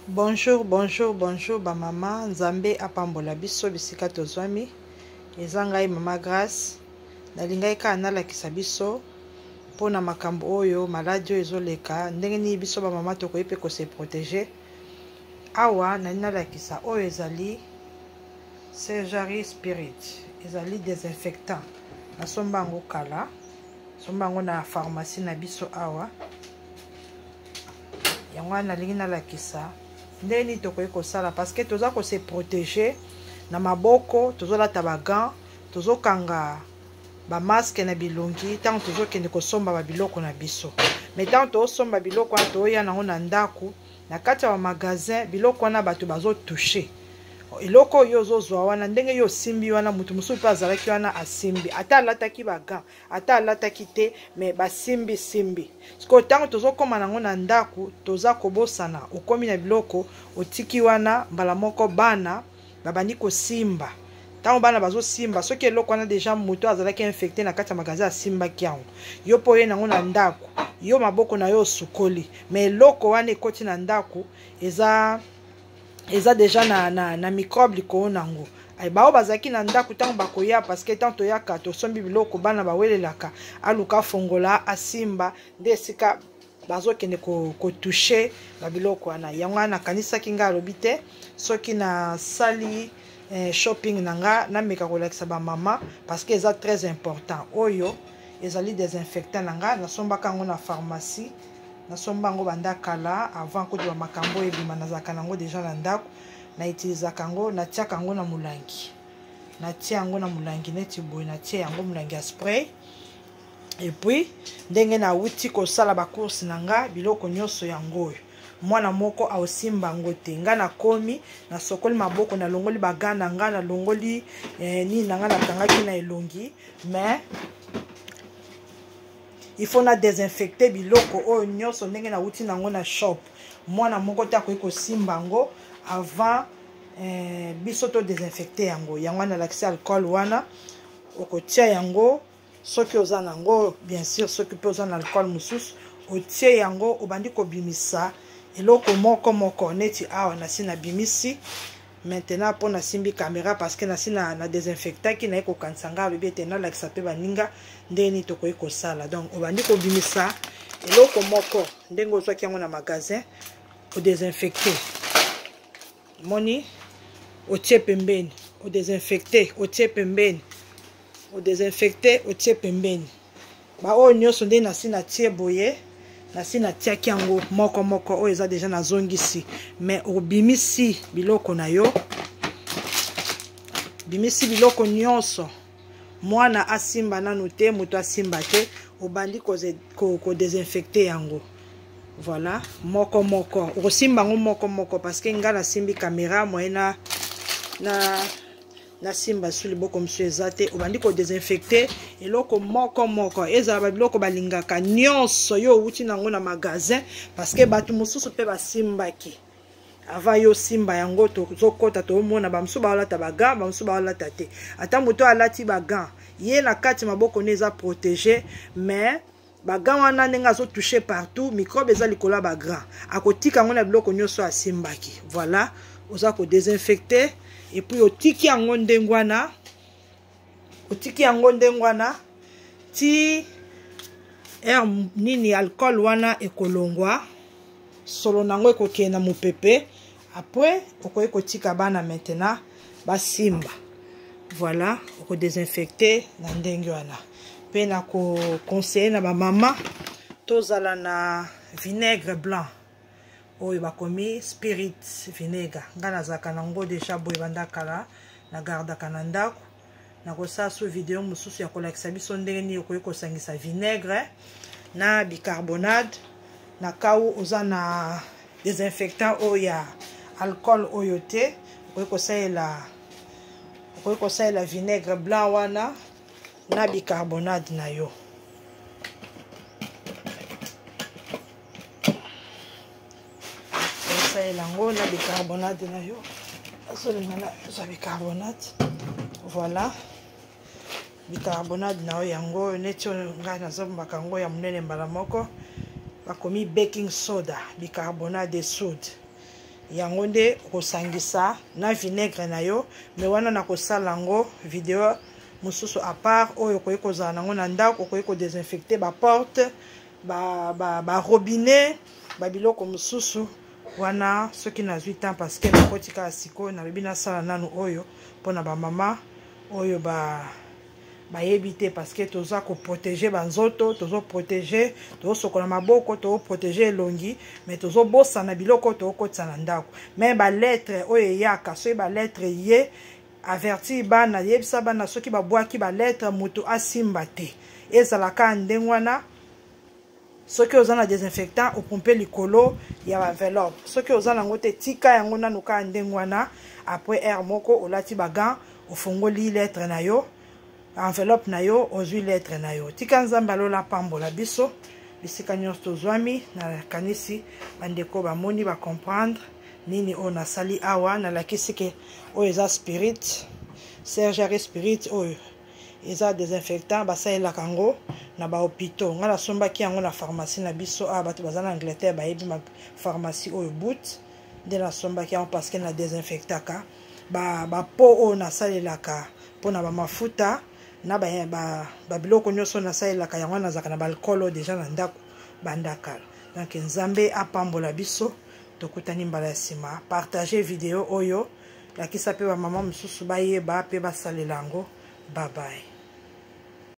Bonjour, bonjour, bonjour ba mama, Nzambe apambola biso bisika tozwami. Eza ngai mama Grace, nalingaki kaka nalakisa biso mpo na makambo oyo maladi oyo ezoleka, ndenge nini biso ba mama tokoki mpe ko se proteger. Awa nali nalakisa oyo ezali Surgery Spirit, ezali desinfectant. Nasomba yango kala, somba yango na pharmacie na biso awa. Yango wana nalingi nalakisa ndenge nini tokoki kosala parce que toza ko se protéger na maboko, tozolata ba gants, tozokanga ba masque na bilongi ntango tozokende kosomba ba biloko na biso. Mais ntango tozosomba biloko wana, toya nango na ndako, na kati ya ba magasin, biloko wana bato bazotouche eloko oyo ozozwa wana, ndenge yo osimbi wana, moto mosusu mpe azalaki wana asimbi, ata alataki ba gants, ata alataki te, mais basimbi simbi. Sikoyo ntango tozokóma nango na ndako, toza kobosana, okomi na biloko otiki wana, mbala moko bana babandi kosimba. Ntango bana bazosimba, soki eloko wana deja moto azalaki infecté na kati ya magasin asimbaki yango, yo mpo oye nango na ndako, yo maboko na yo osukoli, mais eloko wana ekoti na ndako, eza deja na microbe likolo nango. Bao bazalaki na ndako ntango bakoya, parce que ntango toyaka tosombi biloko, bana bawelelaka aluka fongola asimba, nde esika bazokende kotouche ba biloko wana. Yango wana nakanisaki ngai alobi te soki nasali shopping na nga, nameka kolakisa bamama parce que eza très important. Oyo ezali désinfectant na nga, nasombaka yango na pharmacie, nasomba yango banda kala, avant kutu bamakambo oyo ebima, nazalaka nango deja na ndako, na utilisaka yango, natiaka yango na molangi, natia yango na molangi neti boye, natia yango molangi ya spray. Et puis ndenge nauti kosala bacourse na nga, biloko nyonso yango oyo, mwana moko aosimba yango te. Nga nakomi, nasokoli maboko, nalongoli baga na nga, nalongoli nini na nga nakangaki na elongi, mais il faut na désinfecter biloko oyo nyonso ndenge nauti nango na shop. Mwana moko te akoki kosimba yango avant biso to désinfecter yango. Yango wana nalakisi alcool wana, okotia yango soki oza nango, bien sûr, soki mpe oza na alcool mosusu, otie yango, obandi kobimisa eloko moko moko. Neti awa nasi nabimisi maintenant mpo nasimbi caméra, parce que nasi na désinfectaki, naye kokanisa ngai alobi ete nalakisa mpe baninga ndenge nini tokoki kosala. Donc obandi kobimisa eloko moko ndenge ozwaki yango na magasin, odésinfecte, moni, otie pembeni, odésinfecte, otie pembeni, odésinfecte, otie pembeni. Baoyo nyonso nde nasi natie boye, nasi natiaki yango moko moko, oyo eza deja nazongisi. Mais obimisi biloko na yo, bimisi biloko nyonso, mwana asimba nanu te, moto asimba te, obandi kodésinfecte yango. Voilà, moko moko okosimba yango moko moko, parce que nga nasimbi caméra moye na nasimba su liboko mosusu eza te. Obandi kodésinfecte eloko moko moko, ezala babiloko balingaka nyonso yo owuti nango na magasin, parce que bato mosusu mpe basimbaki avant yo simba yango. Tozokɔta, toomona bamosusu baolata bagants, bamosusu baolata te. Ata moto alati bagants, ye na kati maboko ne eza protégé, mais bagants wana ndenge azotouche partout, microbe eza likolo ya bagants, akotika yango na biloko nyonso asimbaki. Voilà, oza kodésinfecte et puis otiki yango ndenge wana, otiki yango ndenge wana ti air nini, alcool wana ekolongwa, solo nango ekokende na mopepe. Après okoki kotika bana maintenant basimba. Voilà, okodésinfecte na ndenge wana. Mpe na koconseille na bamama, tozala na vinaigre blanc oyo bakomi spirit vinaigre. Ngai nazalaka nango deja boye banda kala, nagardaka na ndako. Nakosala so video mosusu ya kolakisa biso ndenge nini okoki kosangisa vinaigre na bicarbonate na kau oza na désinfectant oyo ya alcool oyo te. Okoki kosalela vinaigre blanc wana na bicarbonate na yo. Osalela yango na bicarbonate na yo, azolinga na zwa bicarbonate. Voilà, bicarbonate na yo yango neti oyo ngai nazombaka yango ya monene mbala moko, bakomi baking soda, bicarbonate de soude. Yango nde okosangisa na vinaigre na yo. Me wana nakosala yango video mosusu à part oyo okoki kozala nango na ndako, okoki kodesinfecte baporte, barobinet, ba babiloko mosusu wana soki nazwi temps, parce que nakoti kaka sikoyo, nalobi nasala nanu oyo mpona bamama oyo ba bayebi te, parce que toza koprotege banzoto, tozoprotege, tozosokola maboko, tozoprotege elongi, mais tozobosana biloko oyo tokotisa na ndako. Mais balettre oyo eyaka, soki balettre ye avertir bana, yebisa bana soki babwaki balettre, moto asimba te, ezalaka ndenge wana. Soki oza na désinfectant, opompe likolo ya baenveloppe. Soki oza nango te, tika yango nanu kaka ndenge wana. Après heure moko, olati bagants, ofongoli lettre na yo, enveloppe na yo, ozwi lettre na yo. Tika Nzambe alola pambola biso bisika nyonso tozwami. Nakanisi bandeko bamoni, bacomprendre nini oyo nasali awa. Nalakisi ke oyo eza spirit, Surgery Spirit. Oyo eza désinfectant, basalelaka yango na bahôpitaux. Ngai nasombaki yango na pharmacie na biso awa. Bato baza na Angleterre bayebi pharmacie oyo, Boots, nde nasombaki yango, parce que na désinfectaka bapo oyo nasalelaka mpona bamafuta na babiloko nyonso nasalelaka yango. Nazalaka na baalcool oyo déjà na ndako banda kala. Donc Nzambe apambola biso, tokutani mbala ya nsima. Partage video oyo, lakisa mpe bamama mosusu bayeba mpe basalela yango. Bye bye.